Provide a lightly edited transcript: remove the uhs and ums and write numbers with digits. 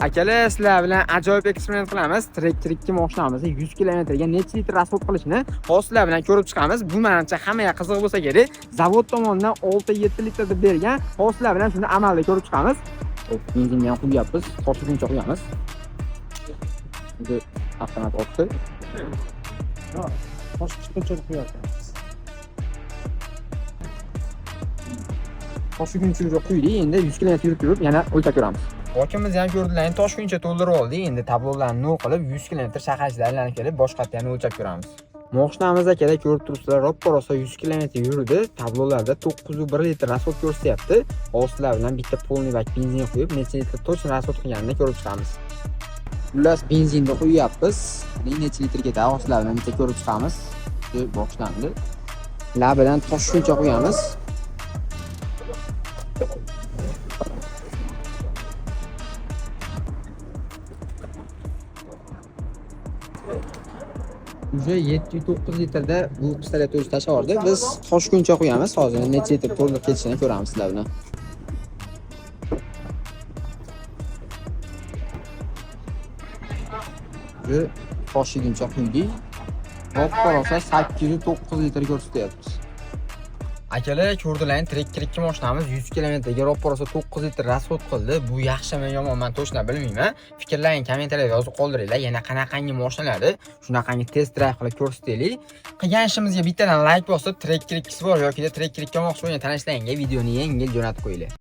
Akalar, sizlar bilan ajoyib eksperiment qilamiz. Tracker 2 mashinamizni 100 kilometrga necha litr расход qilishini hozir sizlar bilan ko'rib chiqamiz. Bu menimcha hammaga qiziq bo'lsa kerak. Zavod tomonidan 6-7 litr deb bergan. Hozir sizlar bilan shuni amalda ko'rib chiqamiz. Hop, benzinni ham quyapmiz, toshguncha quyamiz. Endi avtomat otdi. Toshib chiqquncha quyapmiz. Toshguncha quydik, endi 100 km yurib yurib yana o'lchab ko'ramiz. Bokimiz ham ko'rdilar, endi toshguncha to'ldirib oldik. Endi tablolarni nol qilib 100 km shahar ichida aylanib kelib, boshqatdan yana o'lchab ko'ramiz. Moshinamiz akalar, ko'rib turibsizlar, roppa rosa 100 km yurdi. Tablolarda 9,1 litr расход ko'rsatyapti. Hozir sizlar bilan bitta полный bak benzin quyib, necha litr точно расход qilganini ko'rib chiqamiz. Xullas, benzinni quyapmiz. Necha litr ketadi, hozir sizlar bilan bitta ko'rib chiqamiz. Boshlandi. Labidan toshguncha quyamiz. Уже 7,9 litrda bu pistolet o'zi tashlab yubordi. Biz toshguncha quyamiz. Hozir necha litr to'ldirib ketishini ko'ramiz sizlar bilan. Уже toshiguncha quydik. Roppa rosa 809 litr ko'rsatyapti. Akalar, ko'rdilar, Tracker 2 mashinamiz 100 kilometrga roppa rosa 9 litr расход qildi. Bu yaxshimi, yomonmi, men точно bilmayman. Fikrlaringni kommentariyada yozib qoldiringlar. Yana qanaqangi mashinalarni shunaqangi test drive qilib ko'rsataylik. Qilgan ishimizga bittadan like bosib, Tracker 2 bor yoki Tracker 2 olmoqchi bo'lgan tanishlaringga videoni yengil jo'natib qo'yinglar.